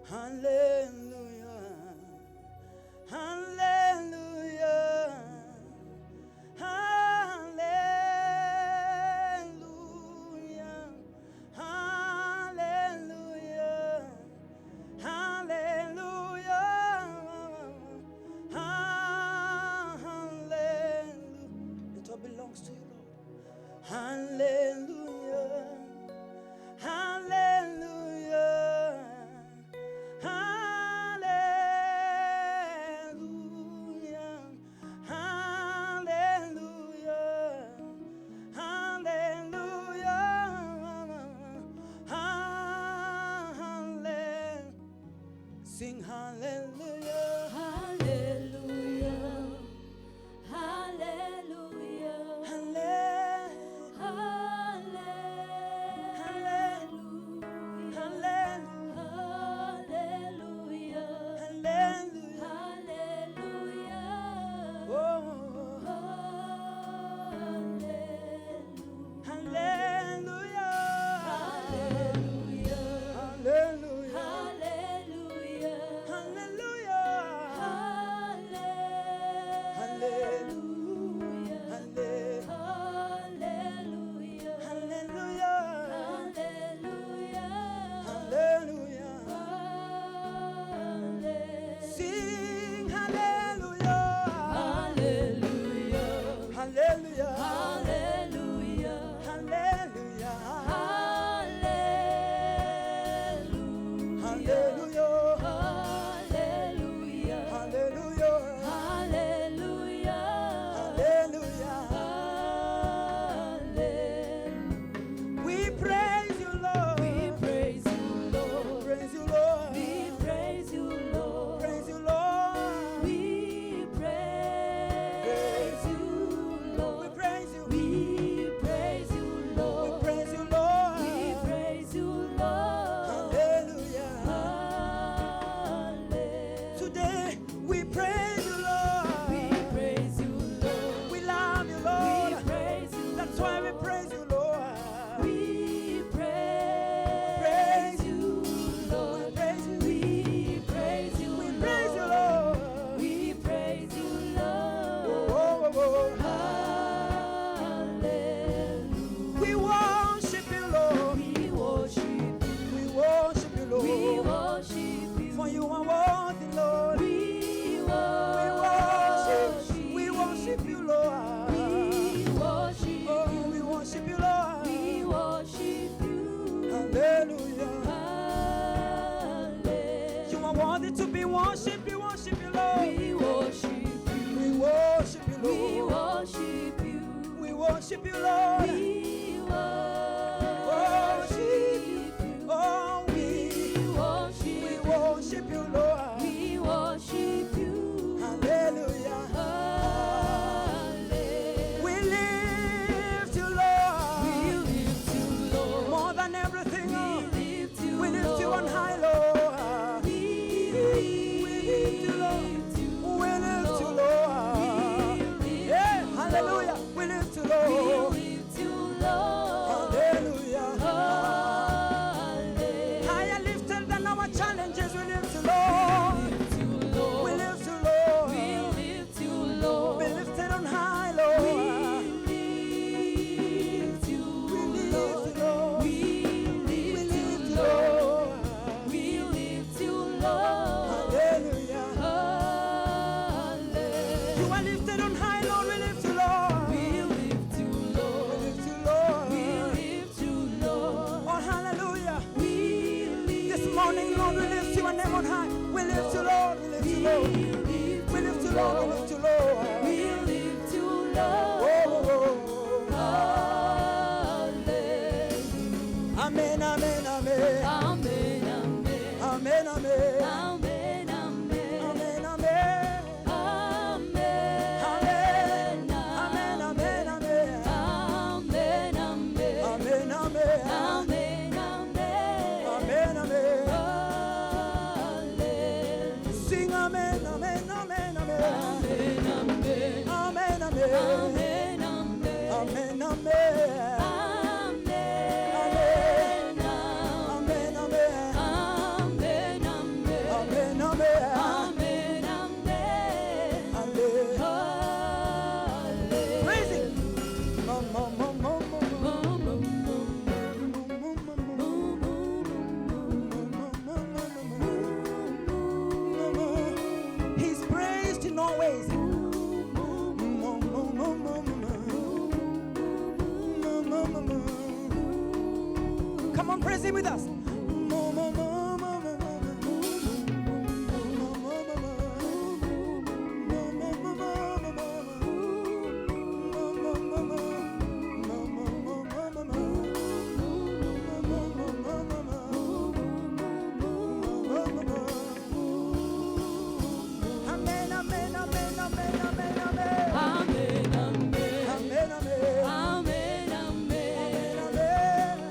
Hallelujah. Hallelujah. Hallelujah. Hallelujah. Hallelujah. Hallelujah. It all belongs to you, Lord. Hallelujah. Hallelujah. Hallelujah. Hallelujah. Hallelujah. Hallelujah. Sing hallelujah. Hallelujah. Hallelujah. Hallelujah. Hallelujah. Hallelujah. Hallelujah. Hallelujah. Hallelujah. Oh, Hallelujah. hallelujah. Hallelujah. Hallelujah. Hallelujah. Hallelujah. Hallelujah. Hallelujah. Hallelujah. Hallelujah. Hallelujah. Hallelujah. Hallelujah. Sing hallelujah. Hallelujah. Hallelujah. Hallelujah. Hallelujah. Hallelujah. Hallelujah. Hallelujah. Hallelujah. Hallelujah. Hallelujah. Hallelujah. We praise you, Lord. We praise you, Lord. Praise you, Lord. We praise you, Lord. Praise you, Lord. We praise you, We Lord. praise you. We praise you, We Lord. praise you, Lord. We praise you, Lord. Hallelujah. Hallelujah. Today we praise you, Lord. We praise you, Lord. We love you, We Lord. praise you, That's why we Lord. praise you, Lord. We praise Praise you, We Lord. praise you. We praise you, We praise you, Lord. Lord. We praise you, Lord. Oh, oh, oh. Hallelujah. We worship you, Lord. We worship you. We worship you, We Lord. worship you. For you are worthy, Lord. We We worship. We worship you, Lord. We worship Oh, you. we worship you, Lord. We worship you. Hallelujah. Hallelujah. You are worthy to be worshipped. We worship you, Lord. We worship you. We worship you, We Lord. worship you. We worship you, Lord. We Worship worship you. Oh, We we worship we you. worship you, Lord. We worship you. Hallelujah. Hallelujah. We lift you, Lord. We lift you, Lord. More than everything We else. lift you, We lift you on Lord. high, Lord. We We lift you, Lord. lift you, We lift you, Lord. Lord. We lift Yeah, you, hallelujah. Lord. We lift you, We Lord. lift you, Lord. Hallelujah. Hallelujah. Higher lifted than our challenges. We lift you, Lord. Lift you, Lord. We lift you, Lord. We lift you, Lord. Be lifted on high, Lord. We lift you, We lift Lord. you, Lord. We We lift lift you, you, Lord. Lord. We lift you, Lord. Hallelujah. Hallelujah. You are lifted on high, Lord. We lift you, Lord. We lift you, We Lord. lift you, Lord. We lift you, Lord. Oh, hallelujah. We lift This morning, Lord, we lift your name on high. We lift you, Lord. We lift We you, Lord. lift We you, lift you, Lord. We Lord. lift you, Lord. We lift you, Lord. Oh, oh, oh. Hallelujah. Amen, amen, amen. Amen, amen. Amen, amen. Amen, amen. Amen, amen. Amen. Amen. Amen, amen, amen. Amen, amen. Amen, amen. Amen, amen. Amen, amen. Hallelujah. Sing amen, amen, amen, amen. Amen, amen. Amen, amen. Amen, amen. Amen, amen. Amen, Amen, amen. amen. Amen, amen. on, praise him with us. Mo, mo, mo, mo, mo, mo, mo. Mo, mo, mo, mo. Mo, mo, mo, mo, mo, mo, mo. Mo, mo, mo, mo. Mo, mo, mo, mo, mo, mo. Mo, mo, mo, mo, mo, mo. Mo, mo, mo. Amen, amen, amen, amen, amen, amen. Amen, amen. Amen, amen. Amen, amen.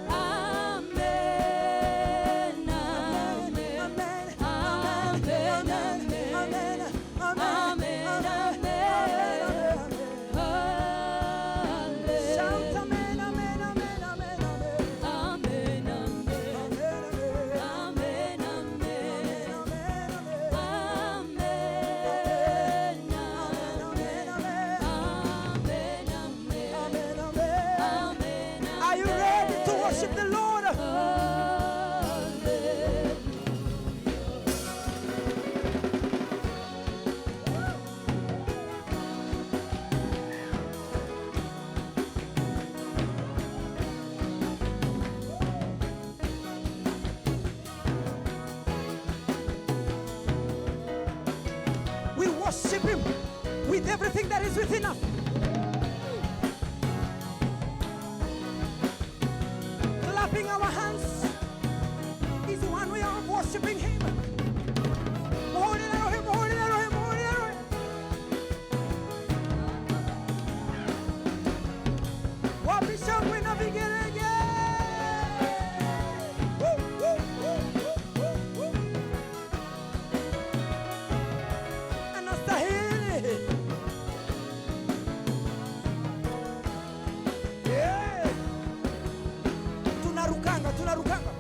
Amen. Amen, amen. Amen. Amen, Amen. amen. Amen. Amen. Amen, Amen. amen. Amen. Shout amen, amen, amen, amen, amen. Amen, amen. Amen, amen. Amen, amen. Amen, amen. Amen, Amen, amen. amen. Amen, Amen, amen. amen. Are you ready to worship the Lord? Hallelujah. We worship Him with everything that is within us. Clapping our hands is one way of worshiping Him. Muhurire Elohim, muhurire Elohim, muhurire Elohim. Wapi shangwe na vigelegele? Woo, woo, woo, woo, woo, woo. Anastahili. Yeah. Tunarukanga, tunarukanga.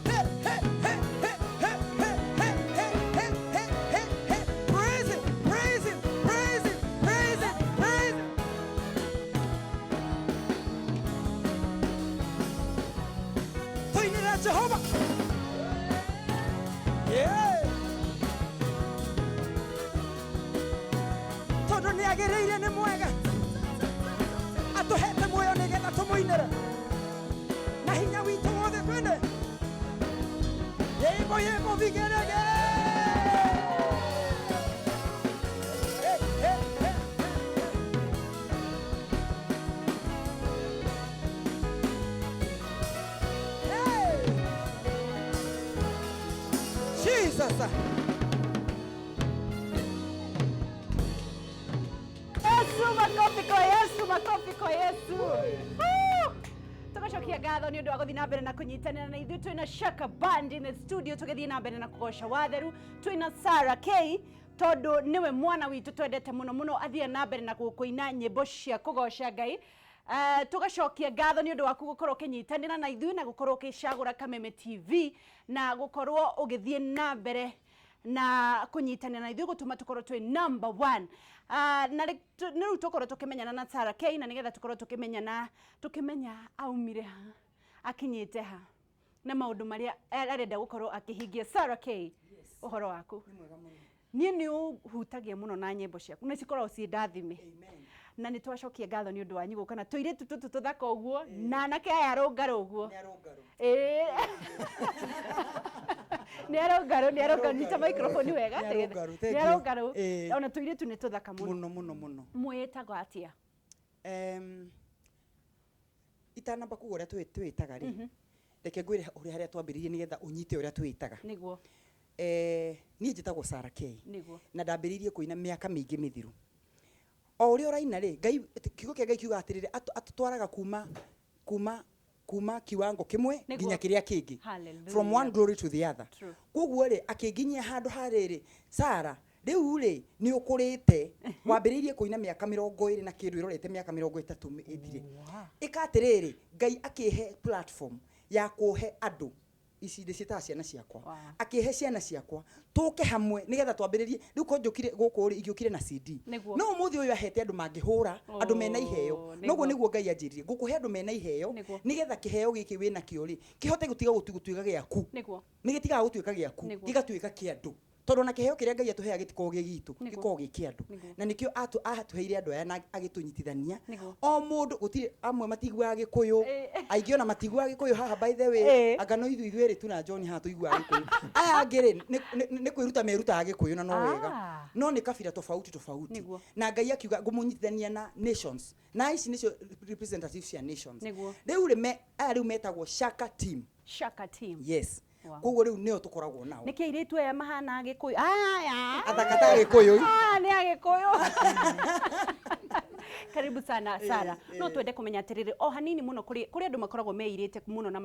Hey, hey, hey, hey, hey, hey, hey, hey, hey, hey, hey, hey. Praise him, praise him, praise him, praise him, praise him. Tuinira Jehova. Yeah. Tondu nĩ agĩrĩire, nĩ mwega, atũhete muoyo nĩgetha tũmũinĩre na hinya witũ wothe. Twende yĩmbo yĩmbo, vigeregere. Hey, hey, hey, hey. Hey! Jesus. Yesu, makofi kwa Yesu, makofi kwa Yesu. Woo! Tugacokia ngatho nĩ ũndũ wa gũthiĩ na mbere na kũnyitanĩra na ithuĩ. Twĩna Shaka Band in the studio, tũgĩthiĩ na mbere na kũgoca watheru. Twĩna Sarah K, tondũ nĩwe mwana witũ twendete mũno mũno, athiĩ na mbere na gũkũina nyĩmbo cia kũgoca Ngai. Tugacokia ngatho nĩ ũndũ waku gũkorwo ũkĩnyitanĩra na ithuĩ na gũkorwo ũkĩcagũra Kameme TV na gũkorwo ũgĩthiĩ na mbere na kũnyitanĩra na ithuĩ gũtũma tũkorwo twĩ number one. Na nĩ rĩu tũkorwo tũkĩmenyana na Sarah K, na nĩgetha tũkorwo tũkĩmenyana, tũkĩmenya aumire ha, akinyĩte ha, na maũndũ marĩa arenda gũkorwo akĩhingia. Sarah K, ũhoro waku? Niĩ nĩ ũhutagia mũno na nyĩmbo ciaku, nĩ cikoragwo ciĩ ndathime, na nĩ twacokia ngatho nĩ ũndũ wanyu gũka na tũirĩtu tũtũ tũthaka ũguo na anake aya arũngarũ ũguo. Ĩĩ, nĩ arũngarũ, nĩ arũngarũ. Nyita microphone wega. Nĩ arũngarũ, thank Nĩ you. arũngarũ. Ĩĩ. Ona tũirĩtu nĩ tũthaka mũno. Mũno mũno mũno. Mwĩtagwo atĩa? Itanamba kuga ũrĩa twĩtaga rĩ, reke ngwĩre ũrĩa harĩa twambĩrĩirie nĩgetha ũnyite ũrĩa twĩtaga. Nĩguo. Niĩ njĩtagwo Sarah K. Nĩguo. Na ndambĩrĩirie kũina mĩaka mĩingĩ mĩthiru. O ũrĩa ũraina rĩ, Ngai, kiugo kĩa Ngai kiuga atĩrĩrĩ, atũtwaraga kuma kiwango kĩmwe nginya kĩrĩa kĩngĩ. Hallelujah. From one glory to the other. True. Koguo rĩ, akĩnginyia handũ harĩrĩ, Sara, rĩu rĩ nĩ ũkũrĩte, wambĩrĩirie kũina mĩaka 20 na kĩndũ, ĩrorete mĩaka 30 ĩthire. Ĩka atĩrĩrĩ, Ngai akĩhe platform ya kũhe andũ ici ndĩciĩtaga ciana ciakwa. Akĩhe ciana ciakwa tũke hamwe nĩgetha twambĩrĩrie. Rĩu ko njũkire gũkũ rĩ, ingĩũkire na CD. No ũmũthĩ ũyũ ahete andũ mangĩhũra, andũ mena iheo. Noguo nĩguo Ngai anjĩrire, ngũkũhe andũ mena iheo nĩgetha kĩheo gĩkĩ wĩnakĩo rĩ, kĩhote gũtiga gũtuĩka gĩaku. Nĩguo. Nĩ gĩtigaga gũtuĩka gĩaku, Nĩguo. gĩgatuĩka kĩa andũ. Tondũ Tondũ ona kĩheo kĩrĩa Ngai atũheaga gĩtikoragwo gĩ gitũ, Nĩguo. gĩkoragwo gĩ kĩa andũ. Nĩguo. Na nĩkĩo atũheire andũ aya na agĩtũnyitithania. Nĩguo. O mũndũ gũtirĩ amwe matiguaga Gĩkũyũ, Eh. aingĩ ona matiguaga Gĩkũyũ haha by the way. Eh. Anga no ithuĩ ithuerĩ tu na John haha tũiguaga Gĩkũyũ. Aya angĩ rĩ, nĩ kwĩruta merutaga Gĩkũyũ na no wega. Ah. No nĩ kabira tofauti tofauti. Nĩguo. Na Ngai akiuga ngũmũnyitithania na nations. Na ici nĩcio representatives cia nations. Nĩguo. Rĩu rĩ aya rĩu metagwo Shaka team. Shaka team. Yes. Wow. Koguo rĩu nĩo tũkoragwo nao. Nĩkĩ airĩtu aya mahana Agĩkũyũ? Aya. Athaka ta Agĩkũyũ. Ah, nĩ Agĩkũyũ. Karibu sana Sara. No twende kũmenya atĩrĩrĩ, o hanini mũno kũrĩ andũ makoragwo meirĩte mũno na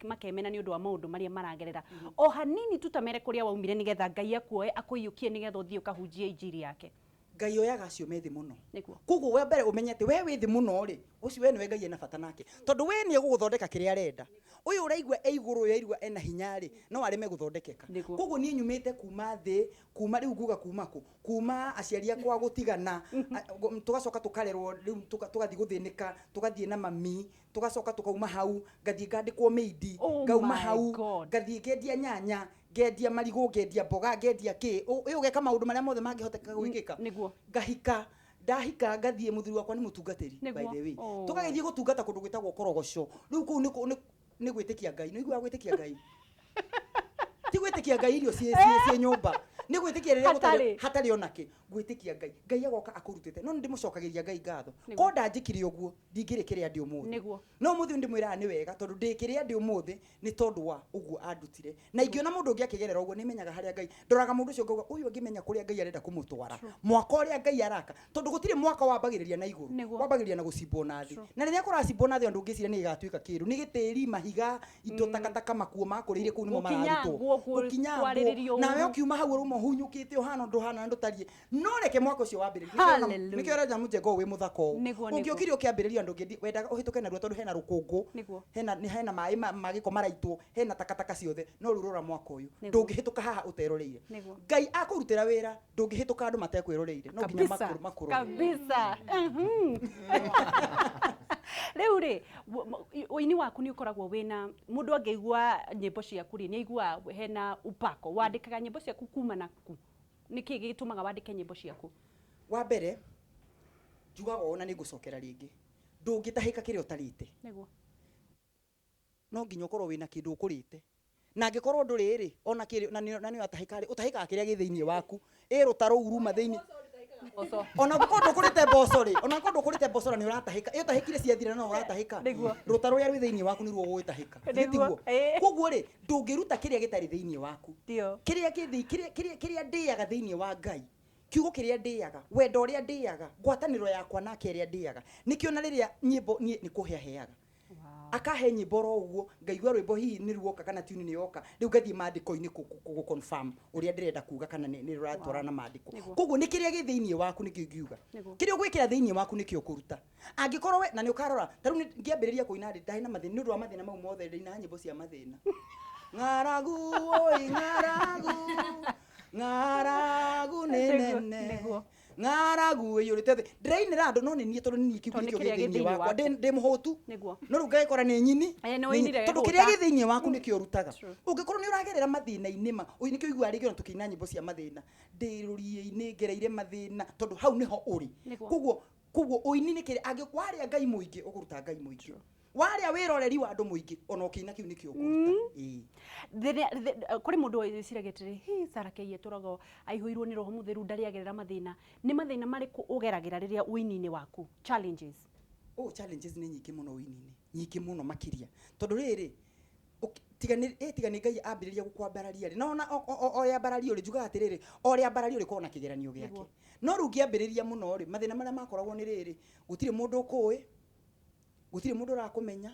makemena nĩ ũndũ wa maũndũ marĩa maragerera. O hanini tu tamere kũrĩa waumire nĩgetha Ngai akuoe akũiyũkie nĩgetha ũthiĩ ũkahunjie injiri yake. Ngai oyaga acio me thĩ mũno. Nĩguo. Koguo we mbere ũmenye atĩ we wĩ thĩ mũno rĩ, ũcio we nĩwe Ngai ena bata nake. Tondũ we nĩ egũgũthondeka kĩrĩa arenda. Ũyũ ũraigua e igũrũ, ũyũ aigua ena hinya rĩ, no areme gũthondekeka. Nĩguo. Koguo niĩ nyumĩte kuma thĩ, kuma rĩu nguga kuma kũ? Kuma aciari akwa gũtigana, tũgacoka tũkarerwo rĩu tũgathiĩ gũthĩnĩka, tũgathiĩ na mami, tũgacoka tũkauma hau, ngathiĩ ngandĩkwo mĩindi, Oh ngauma my hau, God. ngathiĩ ngendia nyanya, ngendia marigũ, ngendia mboga, ngendia kĩ. Ĩ ũgeka maũndũ marĩa mothe mangĩhoteka gwĩkĩka. Nĩguo. Ngahika, ndahika ngathiĩ mũthuri wakwa nĩ mũtungatĩri by Nĩguo. the way. Oh. Tũgagĩthiĩ gũtungata kũndũ gwĩtagwo Korogoco. Rĩu kũu nĩ gwĩtĩkia Ngai. Nĩ ũiguaga gwĩtĩkia Ngai? Ti gwĩtĩkia Ngai irio ciĩ nyũmba. Nĩ gwĩtĩkia rĩrĩa Hatarĩ. gũtarĩ hatarĩ ona kĩ. Gwĩtĩkia Ngai. Ngai agoka akũrutĩte. No nĩndĩmũcokagĩria Ngai ngatho. Nĩguo. Ko ndanjĩkire ũguo, ndingĩrĩ kĩrĩa ndĩ ũmũthĩ. Nĩguo. No ũmũthĩ ndĩmwĩraga nĩ wega tondũ ndĩ kĩrĩa ndĩ ũmũthĩ nĩ tondũ wa ũguo andutire. Na ingĩona mũndũ ũngĩ akĩgerera ũguo nĩmenyaga harĩa Ngai. Ndoraga mũndũ ũcio ngauga ũyũ angĩmenya kũrĩa Ngai arenda kũmũtwara. Mwaka ũrĩa Ngai araka. Tondũ gũtirĩ mwaka wambagĩrĩria na igũrũ. Nĩguo. Wambagĩrĩria na gũcimbwo na thĩ. True. Na rĩrĩa kũracimbwo na thĩ andũ ũngĩciria nĩ gĩgatuĩka kĩndũ. Nĩ gĩtĩri, mahiga, indo takataka, makuo makũrĩire kũu nĩmo mararutwo. Gũkinyangwo, Gũkinyangwo. kwarĩrĩrio Nawe ũru. ũkiuma hau ũrauma ũhunyũkĩte ũhana ũndũ ũhana na ndũtariĩ. No reke mwaka ũcio wambĩrĩrie. Hallelujah. Nĩkĩo ũrenda mũjengo ũyũ wĩ mũthaka ũũ. Nĩguo, nĩguo. Ũngĩokire ũkĩambĩrĩria andũ ũngĩ wendaga ũhĩtũke narua tondũ hena rũkũngũ. Nĩguo. Hena nĩ hena maĩ ma gĩko maraitwo, hena takataka ciothe. No rĩu rora mwaka ũyũ. Nĩguo. Ndũngĩhĩtũka haha ũteroreire. Nĩguo. Ngai akũrutĩra wĩra, ndũngĩhĩtũka andũ matekwĩroreire. No nginya Kabisa. makũrore. Kabisa. Mhm. Rĩu rĩ, ũini waku nĩ ũkoragwo wĩna mũndũ angĩigua nyĩmbo ciaku rĩ, nĩ aiguaga hena upako. Wandĩkaga nyĩmbo ciaku kuma na kũ? Nĩkĩ gĩtũmaga wandĩke nyĩmbo ciaku? Wa mbere, njugaga ũũ na nĩngũcokera rĩngĩ. Ndũngĩtahĩka kĩrĩa ũtarĩte. Nĩguo. No nginya ũkorwo wĩna kĩndũ ũkũrĩte. Na angĩkorwo ndũrĩ rĩ, ona kĩrĩ na nĩ ũratahĩka rĩ, ũtahĩkaga kĩrĩa gĩ thĩinĩ waku. Ĩ rũtaro rũu ruma thĩinĩ. Ona ũngĩkorwo ndũkũrĩte mboco rĩ, ona ũngĩkorwo ndũkũrĩte mboco na nĩ ũratahĩka. Ĩ ũtahĩkire ciathira no ũratahĩka. Nĩguo. Rũtaro rũrĩa rwĩ thĩinĩ waku nĩruo ũgũgĩtahĩka. Githĩ Nĩguo. tiguo? Ĩ. Koguo rĩ, ndũngĩruta kĩrĩa gĩtarĩ thĩinĩ waku. Ndio. Kĩrĩa kĩ thĩ, kĩrĩa, kĩrĩa, kĩrĩa ndĩaga thĩinĩ wa Ngai. Kiugo kĩrĩa ndĩaga, wendo ũrĩa ndĩaga, ngwatanĩro yakwa nake ĩrĩa ndĩaga. Nĩkĩo na rĩrĩa nyĩmbo niĩ nĩ kũhe aheaga. Akahe nyĩmbo oro ũguo, ngaigua rwĩmbo hihi nĩ ruoka kana tune nĩ yoka, rĩu ngathiĩ maandĩko-inĩ gũ confirm ũrĩa ndĩrenda kuga kana nĩ rũratwarana na maandĩko. Nĩguo. Koguo nĩ kĩrĩa gĩ thĩinĩ waku nĩkĩo ingiuga. Nĩguo. Kĩrĩa ũgwĩkĩra thĩinĩ waku nĩkĩo ũkũruta. Angĩkorwo we, na nĩ ũkarora, ta rĩu ngĩambĩrĩria kũina rĩ, ndarĩ na mathĩna, nĩ ũndũ wa mathĩna mau mothe ndĩinaga nyĩmbo cia mathĩna. Ng'aragu, oi ng'aragu, ng'aragu nĩ Nĩguo, nene. nĩguo. Ng'aragu ĩiyũrĩte thĩ. Ndĩrainĩra andũ no nĩ niĩ tondũ nĩ niĩ kiugo Tondũ nĩ nĩkĩo gĩ kĩrĩa gĩ thĩinĩ thĩinĩ wakwa. waku. Ndĩ mũhũtu. Nĩguo. No rĩu ngagĩkora nĩ nyini. Ĩ, nĩ Nĩ ũinire nyini. Tondũ hũta. kĩrĩa gĩ thĩinĩ waku nĩkĩo ũrutaga. True. Ũngĩkorwo nĩ ũragerera mathĩna-inĩ ma, nĩkĩo ũiguaga rĩngĩ ona tũkĩina nyĩmbo cia mathĩna. Ndĩ rũriĩ-inĩ ngereire mathĩna tondũ hau nĩho ũrĩ. Nĩguo. Koguo ũini nĩ kĩrĩa angĩ warĩa Ngai mũingĩ ũkũruta Ngai mũingĩ. Warĩa wĩroreri wa andũ mũingĩ ona ũkĩina kĩu nĩkĩo ũkũruta. Ĩĩ. Kũrĩ mũndũ wĩciragia atĩrĩ, hi Sarah K etũraga aihũirwo nĩ Roho Mũtheru ndarĩ agerera mathĩna. Nĩ mathĩna marĩkũ ũgeragĩra rĩrĩa ũini-inĩ waku? Challenges. Oh, challenges nĩ nyingĩ mũno ũini-inĩ. Nyingĩ mũno makĩria. Tondũ rĩrĩ, tiga nĩ Ngai ambĩrĩria gũkwambararia rĩ. No ona o rĩambarario rĩ, njugaga atĩrĩrĩ, o rĩambarario rĩkoragwo na kĩgeranio gĩake. Nĩguo. No rĩu ngĩambĩrĩria mũno rĩ, mathĩna marĩa makoragwo nĩ rĩrĩ, gũtirĩ mũndũ ũkũĩ, gũtirĩ mũndũ ũrakũmenya,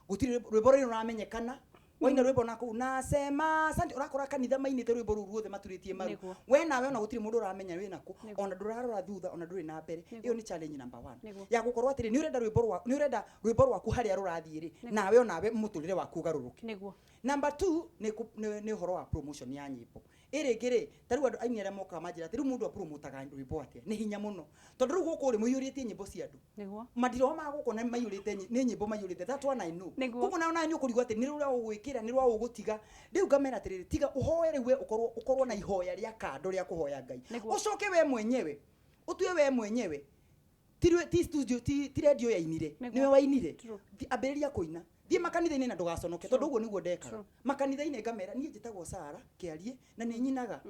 gũtirĩ rwĩmbo rũrĩ rũramenyekana. Waina rwĩmbo na kũu, nasema asante, ũrakora kanitha mainĩte rwĩmbo rũu ruothe maturĩtie maru. Nĩguo. We nawe ona gũtirĩ mũndũ ũramenya wĩ nakũ, Nĩguo. ona ndũrarora thutha, ona ndũrĩ na mbere. Nĩguo. Ĩyo nĩ challenge number 1. Nĩguo. Ya gũkorwo atĩrĩ, nĩ ũrenda rwĩmbo rwa, nĩ ũrenda rwĩmbo rwaku harĩa rũrathiĩ rĩ, Nĩguo. nawe onawe mũtũrĩre waku ũgarũrũke. Nĩguo. Number 2 nĩ ũhoro wa promotion ya nyĩmbo. Ĩrĩ rĩ, ta rĩu andũ aini arĩa mokaga manjĩra atĩ rĩu mũndũ apromotaga rwĩmbo atĩa, nĩ hinya mũno, tondũ rĩu gũkũ rĩ mũiyũrĩtie nyĩmbo cia andũ. Madiroho ma gũkũ nĩ maiyũrĩte nĩ nyĩmbo maiyũrĩte, that one I know. Koguo nawe nawe nĩ ũkũrigwo atĩ nĩ rũrĩa ũgwĩkĩra, nĩ rwa ũgũtiga. Rĩu ngamera atĩrĩrĩ, tiga ũhoe rĩu we ũkorwo na ihoya rĩa kando rĩa kũhoya Ngai. Ũcoke we mwenyewe ũtue we mwenyewe, ti studio, ti radio yainire, nĩwe wainire. Ambĩrĩria kũina, thiĩ makanitha-inĩ na ndũgaconoke, tondũ ũguo nĩguo ndekaga makanitha-inĩ. Ngamera niĩ njĩtagwo Sara Kĩarie na nĩ nyinaga.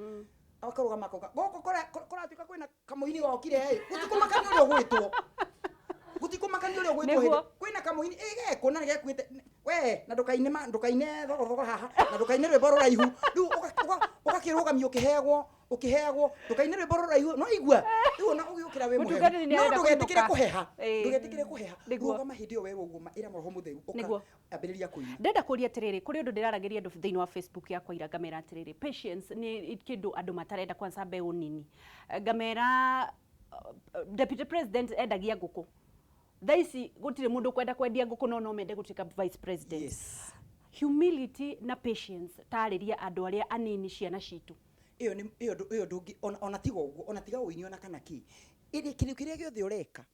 Akarũgama akauga gũkũ kũratuĩka kwĩna kamũini gokire ĩ, gũtikũmakania ũrĩa ũgwĩtwo, gũtikũmakania ũrĩa ũgwĩtwo. Hĩndĩ kwĩna kamũini ĩ gekũ na nĩgekuĩte we, na ndũkaine ndũkaine thogothogo haha, na ndũkaine rwĩmbo rũraihu. Rĩu ũgakĩrũgamio ũkĩheagwo ũkĩheagwo, ndũkaine rwĩmbo rũraihu, no igua rĩu ona ũgĩũkĩra wĩ mũhehu, no ndũgetĩkĩre kũheha, ndũgetĩkĩre kũheha. Rũgama hĩndĩ ĩyo we ũguo ĩra Roho Mũtheru ũka, ambĩrĩria kũina. Ndenda kũria atĩrĩrĩ, kũrĩ ũndũ ndĩraragĩria andũ thĩinĩ wa Facebook yakwa ira, ngamera atĩrĩrĩ, patience nĩ kĩndũ andũ matarenda, kwanza mbeũ nini. Ngamera deputy president endagia ngũkũ, thaa ici gũtirĩ mũndũ ũkwenda kwendia ngũkũ, no mende gũtuĩka vice president. Humility na patience, tarĩria andũ arĩa anini, ciana citũ. Ĩyo nĩ ĩyo ĩyo ndũngĩ ona tiga ũguo, ona tiga ũini, ona kana kĩ ĩrĩ kĩndũ kĩrĩa gĩothe ũreka,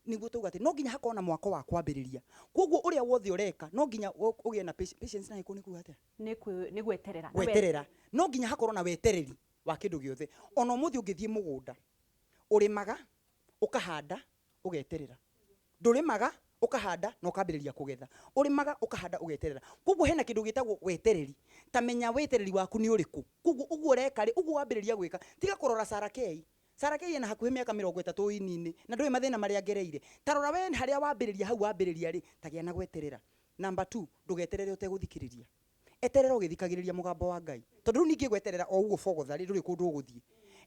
nĩguo tauga atĩ no nginya hakorwo na mwako wa kwambĩrĩria. Koguo ũrĩa wothe ũreka no nginya ũgĩe na patience. Na gĩkũyũ nĩ kuga atĩa? Nĩ gweterera. Gweterera. No nginya hakorwo na wetereri wa kĩndũ gĩothe. Ona ũmũthĩ ũngĩthiĩ mũgũnda, ũrĩmaga, ũkahanda, ũgeterera. Ndũrĩmaga, ũkahanda na ũkambĩrĩria kũgetha. Ũrĩmaga, ũkahanda, ũgeterera. Koguo hena kĩndũ gĩtagwo wetereri. Ta menya wetereri waku nĩ ũrĩkũ. Koguo ũguo ũreka rĩ, ũguo wambĩrĩria gwĩka, tiga kũrora Sarah K. Sarah K ena hakuhĩ mĩaka 30 ũini-inĩ na ndũĩ mathĩna marĩa ngereire. Ta rora we harĩa wambĩrĩria, hau wambĩrĩria rĩ, tagĩa na gweterera. Number two, ndũgeterere ũtegũthikĩrĩria. Eterera ũgĩthikagĩrĩria mũgambo wa Ngai, tondũ rĩu ningĩ gweterera o ũguo bogotha rĩ, ndũrĩ kũndũ ũgũthiĩ.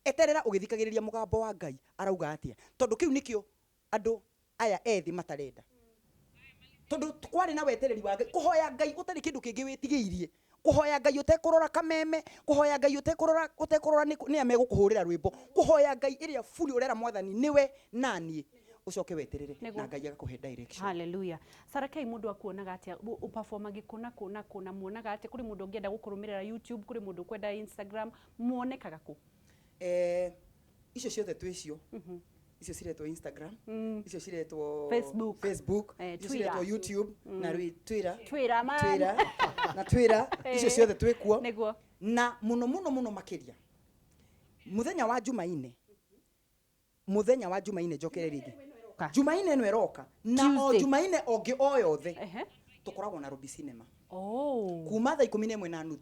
Eterera ũgĩthikagĩrĩria mũgambo wa Ngai arauga atĩa, tondũ kĩu nĩkĩo andũ aya ethĩ matarenda, tondũ kwarĩ na wetereri wa Ngai, kũhoya Ngai ũtarĩ kĩndũ kĩngĩ wĩtigĩirie, kũhoya Ngai ũtekũrora kameme, kũhoya Ngai ũtekũrora nĩ a megũkũhũrĩra rwĩmbo, kũhoya Ngai ĩrĩa fully ũrera Mwathani nĩwe naniĩ, ũcoke weterere na Ngai agakũhe direction. Hallelujah. Sarah K, mũndũ akuonaga atĩa? Ũperformagi kũ na kũ na kũ, na muonaga atĩa? Kũrĩ mũndũ ũngĩenda gũkũrũmĩrĩra YouTube, kũrĩ mũndũ ũkwenda Instagram, muonekaga kũ? Icio ciothe twĩcio, icio ciretwo Instagram, icio ciretwo Facebook. Facebook, icio Twitter. ciretwo YouTube na Twitter. Twitter, man. Twitter na Twitter, icio ciothe twĩkuo. Na mũno mũno mũno makĩria mũthenya wa Jumaine, mũthenya wa Jumaine, njokere rĩngĩ, Jumaine ĩno ĩroka na o Tuesday. Jumaine ũngĩ o yothe, tũkoragwo na Nairobi Cinema kuma thaa 11:30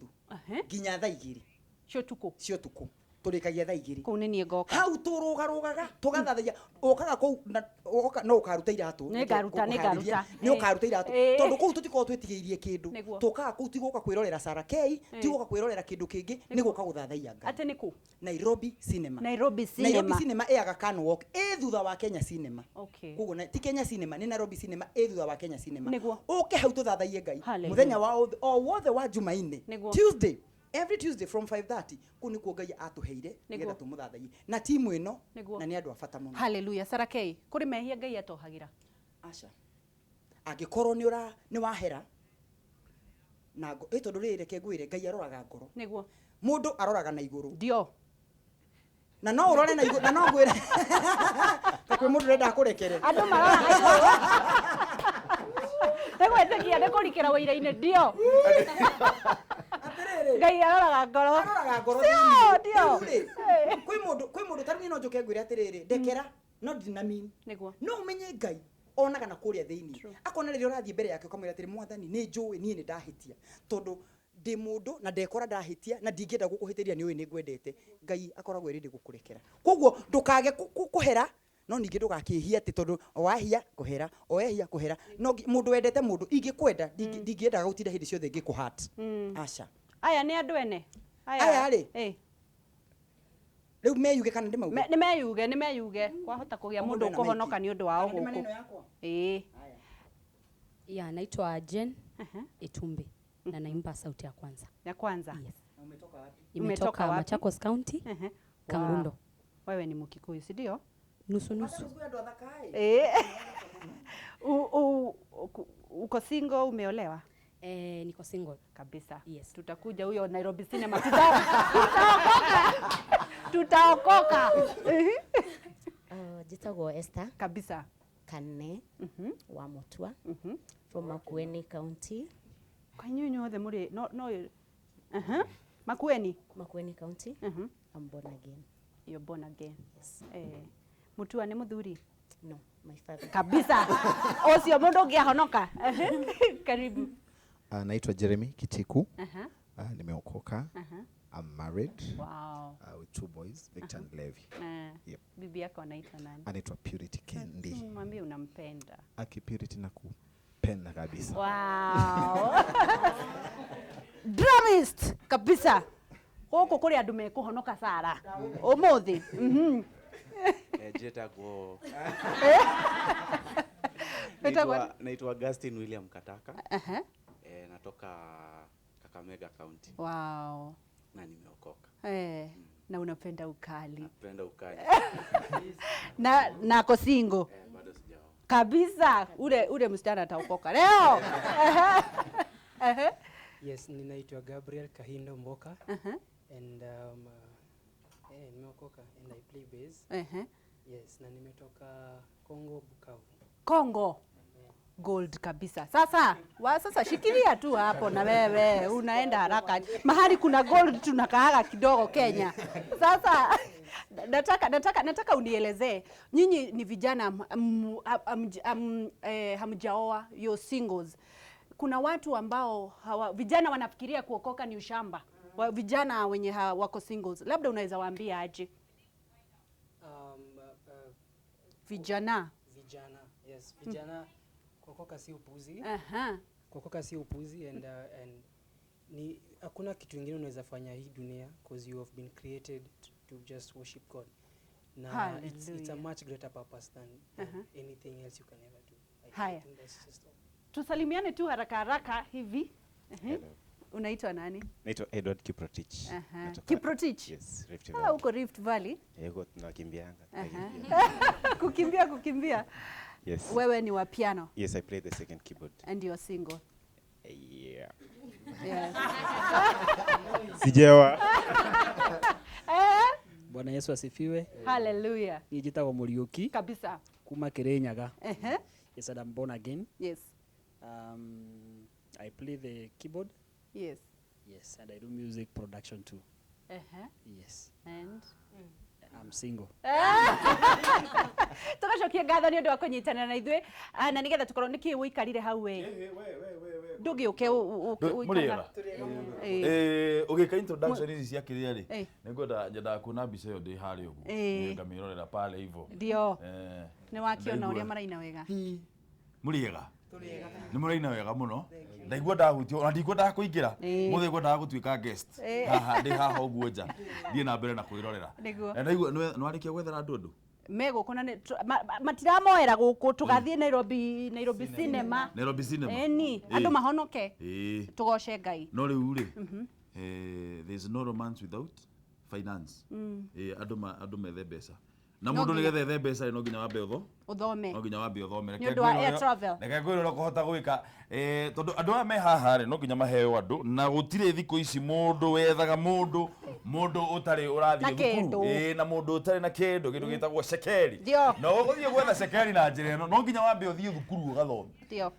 nginya thaa 2 Cia ũtukũ. Cia ũtukũ, tũrĩkagia thaa 2. Kũu nĩ niĩ ngoka. Hau tũrũgarũgaga tũgathathaia, ũkaga kũu na ũka no ũkaruta iratũ. Nĩngaruta, nĩngaruta. Nĩ ũkaruta iratũ, tondũ kũu tũtikoragwo twĩtigĩirie kĩndũ. Tũkaga kũu ti gũka kwĩrorera Sarah K, ti gũka kwĩrorera kĩndũ kĩngĩ, nĩ gũka gũthathaiya Ngai. Atĩ nĩ kũ? Nairobi Cinema. Nairobi Cinema. Nairobi Cinema ĩ Aga Khan Walk, ĩ thutha wa Kenya Cinema. Koguo ti Kenya Cinema, nĩ Nairobi Cinema ĩ thutha wa Kenya Cinema. Ũke hau tũthathaiye Ngai. Hallelujah. Mũthenya wa o wothe wa Jumaine, Tuesday, every Tuesday from 5:30, kũu nĩkuo Ngai atũheire nĩgetha tũmũthathaiye na timu ĩno. Na nĩ andũ a bata mũno. Hallelujah. Sarah K, kũrĩ mehia Ngai atohagĩra? Aca, angĩkorwo nĩ ũra nĩ wahera na ĩ tondũ rĩrĩ, reke ngwĩre, Ngai aroraga ngoro. Mũndũ aroraga na igũrũ. Na no ũrore na igũrũ, na no ngwĩre ta kwĩ mũndũ ũrenda akũrekere. Andũ maroraga igũrũ, nĩ gwĩtĩkia, nĩ kũrikĩra wĩira-inĩ, ndio. Atĩrĩrĩ, Ngai aroraga ngoro. Aroraga ngoro Ndio, thĩinĩ. ndio. Rĩu rĩ, kwĩ mũndũ tarĩu niĩ no njũke ngwĩre atĩrĩrĩ, ndekera, no ndina mean. No ũmenye Ngai onaga na kũrĩa thĩinĩ, akona rĩrĩa ũrathiĩ mbere yake ũkamwĩra atĩrĩ, Mwathani, nĩ njũĩ niĩ nĩ ndahĩtia, tondũ ndĩ mũndũ na ndekora ndahĩtia na ndingĩenda gũkũhĩtĩria, nĩ ũĩ nĩ ngwendete. Ngai akoragwo ĩrĩndĩ gũkũrekera. Koguo ndũkage kũhera, no ningĩ ndũgakĩhie atĩ tondũ wahia kũhera, o wehia kũhera. No mũndũ wendete mũndũ, ingĩkwenda ndingĩendaga gũtinda hĩndĩ ciothe ngĩkũhat, aca. Aya nĩ andũ ene. Aya rĩ? Rĩu meyuge kana ndĩmauge? Nĩ meyuge, nĩ meyuge. Kwahota kũgĩa O mũndũ mũndũ ena ũkũhonoka maiki. nĩ ũndũ wao Kana ndĩ gũkũ. maneno yakwa? Ĩĩ. Haya. Ya, naitwa Jen Itumbi na naimba sauti ya kwanza. Ya kwanza. Yes. Na umetoka wapi? Umetoka Imetoka wapi? Machakos County, Kangundo. Wow. Wewe ni Mkikuyu, si ndio? Nusu nusu. Hata andũ athaka ĩ. Uko single, umeolewa? Niko single. Kabisa. Yes. Tutakuja huyo Nairobi Cinema. Tutaokoka. Tutaokoka. Njĩtagwo Esther Kabisa. Kane wa Mutua from Makueni County. Kwa inyuĩ inyuothe mũrĩ no no. Makueni. Makueni County. I'm born again. You're born again. Yes. Mutua nĩ mũthuri? No, my father. Kabisa. Ũcio mũndũ ũngĩahonoka. Karibu. Naitwa Jeremy Kitiku. Aha. Nimeokoka. I'm married. Wow. With two boys, Victor and Levi. Yep. Bibi yako anaitwa nani? Anaitwa Purity Kendi. Mwambie unampenda. Aki Purity nakupenda kabisa. Wow. Drummist kabisa. Gũkũ kũrĩ andũ mekũhonoka Sara. Ũmũthĩ. Njĩtagwo Wĩtagwo naitwa Augustine William Kataka. Aha. Natoka Kakamega County. Wow. Na nimeokoka. Na unapenda ukali. Napenda ukali. Na ako single. Bado sijaoa. Kabisa. Ule msichana ataokoka leo. Yes, ninaitwa Gabriel Kahindo Mboka. And nimeokoka and I play bass. Yes, na nimetoka Kongo Bukavu. Kongo. Gold kabisa. Sasa, sasa shikilia tu hapo na wewe unaenda haraka. Mahali kuna gold tunakaaga kidogo Kenya. Sasa nataka unielezee. Nyinyi ni vijana hamjaoa, you're singles. Kuna watu ambao vijana wanafikiria kuokoka ni ushamba. Vijana wenye wako singles. Labda unaweza waambia aje? Vijana. Vijana. Yes, vijana. Kuokoka si upuzi. Kuokoka si upuzi and ni hakuna kitu kingine unaweza fanya hii dunia because you have been created to just worship God. Na it's a much greater purpose than anything else you can ever do. I think that's just all. Tusalimiane tu haraka haraka hivi. Unaitwa nani? Naitwa Edward Kiprotich. Kiprotich? Yes, Rift Valley. Uko Rift Valley? Yego tunakimbianga. Kukimbia. Yes. Wewe ni wa piano? Yes, I play the second keyboard. And you're single? Yeah. Yes. Sijaoa. Bwana Yesu asifiwe. Hallelujah. Nijitagwo Muriuki. Kabisa. Kuma Kirinyaga. Yes, and I'm born again. Yes. I play the keyboard. Yes. Yes, and I do music production too. Yes. And I'm single. Tugacokia ngatho nĩ ũndũ wa kũnyitanĩra na ithuĩ na nĩgetha tũkorwo nĩkĩ ũikarire hau we ndũgĩũke Mũrĩega. Ũgĩka introduction ici cia kĩrĩa rĩ nĩngwenda nyendaga kuona mbica ĩyo ndĩ harĩa ũguo ngamĩrorera pale hivyo. Ndio. Nĩ wakĩona ũrĩa maraina wega. Mũrĩega. Nĩ mũraina wega mũno. Ndaigua ndahutio na ndikwendaga kũingĩra. Mũthĩ ngwendaga gũtuĩka guest. Haha ndĩ haha ũguo nja. Thiĩ na mbere na kwĩrorera. Na ndaigua nĩ warĩkia gwethera andũ? Me gũkũ na matiramoera gũkũ tũgathiĩ Nairobi Cinema. Nairobi Cinema. Eni andũ mahonoke. Tũgoce Ngai. No rĩu rĩ there's no romance without finance. Andũ methe mbeca. Na mũndũ nĩgetha ethe mbeca no nginya wambe ũthome. No nginya wambe ũthome. Nĩ ũndũ wa air travel. Reke ngwĩre ũrĩa ũkũhota gwĩka. Tondũ andũ aya me haha rĩ no nginya maheo andũ na gũtirĩ thikũ ici mũndũ wethaga mũndũ ũtarĩ ũrathiĩ thukuru na mũndũ ũtarĩ na kĩndũ gĩtagwo cekeri. Na ũgũthiĩ gwetha cekeri na njĩra ĩno no nginya wambe ũthiĩ thukuru ũgathome.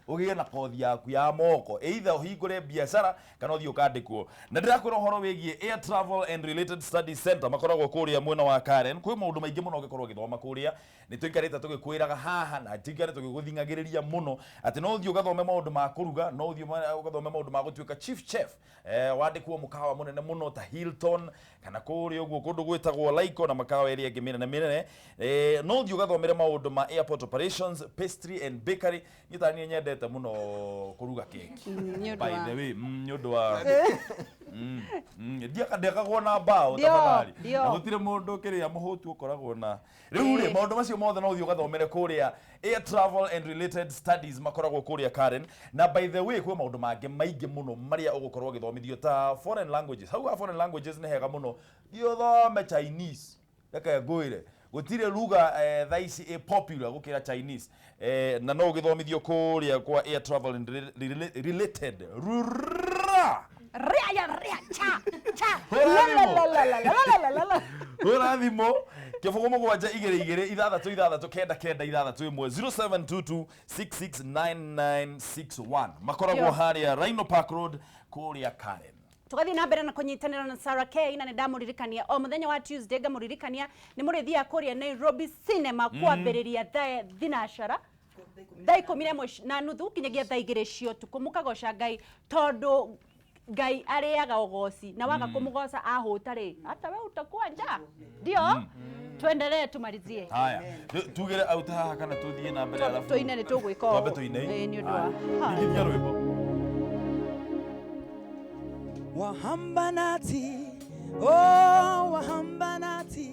Ũgĩe na kothi yaku ya moko either ũhingũre biacara kana ũthiĩ ũkandĩkwo. Na ndĩrakwĩra ũhoro wĩgiĩ Air Travel and Related Studies Center makoragwo kũrĩa mwena wa Karen. Kwĩ maũndũ maingĩ mũno ũngĩkorwo ũgĩthoma kũrĩa. Nĩ tũikarĩte tũgĩkwĩraga haha na tũikarĩte tũgĩgũthing'agĩrĩria mũno atĩ no ũthiĩ ũgathome maũndũ ma kũruga, no ũthiĩ ũgathome maũndũ ma gũtuĩka chief chef, wandĩkwo mũkawa mũnene mũno ta Hilton kana kũrĩa ũguo kũndũ gwĩtagwo Laiko na makawa ĩrĩa ĩngĩ mĩnene mĩnene. No ũthiĩ ũgathomere maũndũ ma airport operations, pastry and bakery. Niĩ ta niĩ nyendete mũno kũruga keki. By the way, nĩ ũndũ wa ndiakagwo na mbao tafadhali. Na gũtirĩ mũndũ kĩrĩa mũhũtu ũkoragwo na rĩu rĩ maũndũ macio mothe no ũthiĩ ũgathomere kũrĩa Air Travel and Related Studies makoragwo kũrĩa Karen. Na by the way kwĩ maũndũ mangĩ maingĩ mũno marĩa ũgũkorwo ũgĩthomithio ta foreign languages. Hau ha foreign languages nĩ hega mũno. Thiĩ ũthome Chinese. Reke ngwĩre. Gũtirĩ lugha thaa ici ĩ popular gũkĩra Chinese. Na no ũgĩthomithio kũrĩa kwa air travel and related. Rura! Ria ria cha cha. Hũra La la thimũ. la la la la la la la. Hũra thimũ 0 7 2 2 6 6 9 9 6 1 0722 669961 makoragwo Yo. harĩa Rhino Park Road kũrĩa Karen. Tugathiĩ na mbere na kũnyitanĩra na Sarah K na nĩ ndamũririkania o mũthenya wa Tuesday ngamũririkania nĩ mũrĩthiaga kũrĩa Nairobi Cinema kwambĩrĩria thaa thinacara thaa 11 na nuthu nginyagia thaa 2 cia ũtukũ mũkagoca Ngai tondũ Ngai arĩaga ũgoci na waga kũmũgoca ahũta rĩ hata we utakuwa njaa ndio tuendelee tumalizie. Haya, tugere auta haha kana tuthiĩ na mbere alafu Tũine nĩ tũgwĩka ũũ. Twambe tũine. Ĩĩ, nĩ ũndũ wa Ningithia rwĩmbo. Wahamba nathi, oh wahamba nathi,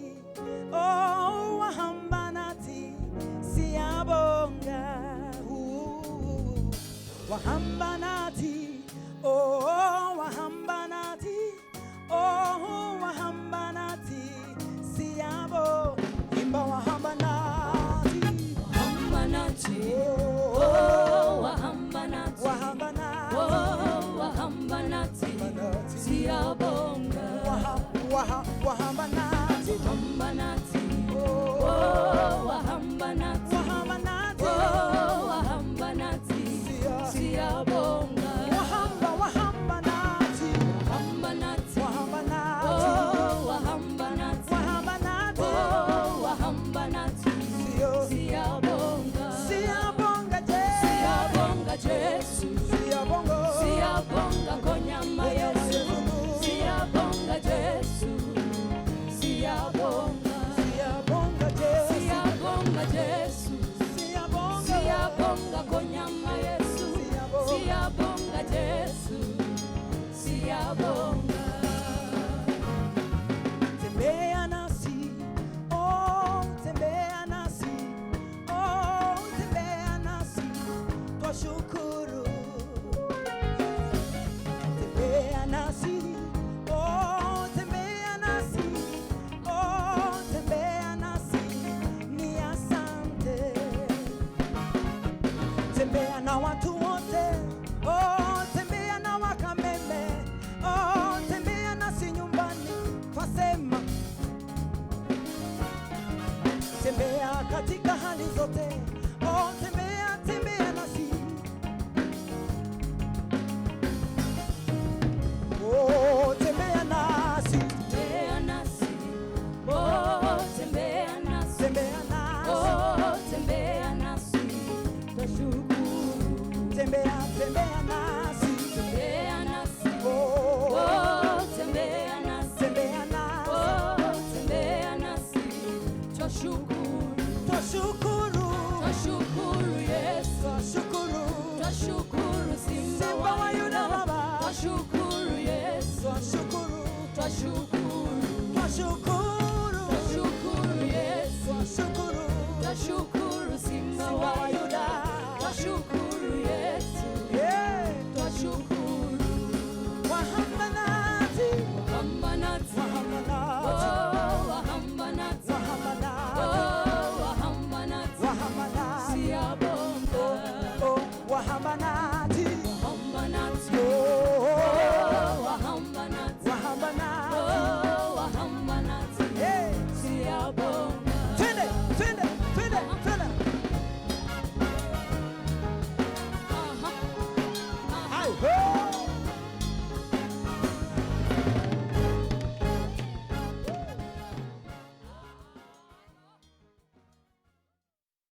oh wahamba nathi, siyabonga. Ooh. Wahamba nathi, oh wahamba nathi, oh wahamba nathi, siyabo. Imba wahamba nathi, Wahamba nathi, oh wahamba nathi, wahamba nathi, oh wahamba nathi, siyabonga. Wahamba nathi, Wahamba nathi, oh wahamba nathi, wahamba nathi, oh wahamba nathi, siyabonga. Wahamba, wahamba nathi, Wahamba nathi, wahamba nathi, oh wahamba nathi, wahamba nathi, oh wahamba nathi, siyabonga. Siyabonga Jesu, Siyabonga Jesu, siyabonga, siyabonga konyama Yesu, siyabonga Jesu, siyabonga, siyabonga Jesu, siyabonga Jesu, siyabonga, siyabonga konyama Yesu, siyabonga Jesu, siyabonga. Tembea nasi, oh tembea nasi, oh tembea nasi, twashukuru. Tembea nasi, oh tembea nasi, oh tembea nasi, ni asante. Tembea na watu wote, oh tembea na wakameme, oh tembea nasi nyumbani, twasema tembea katika hali zote, oh tembea, tembea nasi, oh tembea nasi, Tembea nasi, oh tembea nasi, tembea nasi, oh tembea nasi, twashukuru. tembea, tembea nasi, Tembea nasi, oh oh tembea nasi, tembea nasi, oh tembea nasi, twashukuru. twashukuru, Twashukuru Yesu, twashukuru, twashukuru Simba Simba wa wa Yuda Yuda, Baba. twashukuru Yesu, twashukuru, twashukuru, twashukuru, twashukuru Yesu, twashukuru, twashukuru Simba Simba wa wa Yuda, Yuda. twashukuru Yesu, Yeah. twashukuru. Wahamba nathi, Wahamba nathi, wahamba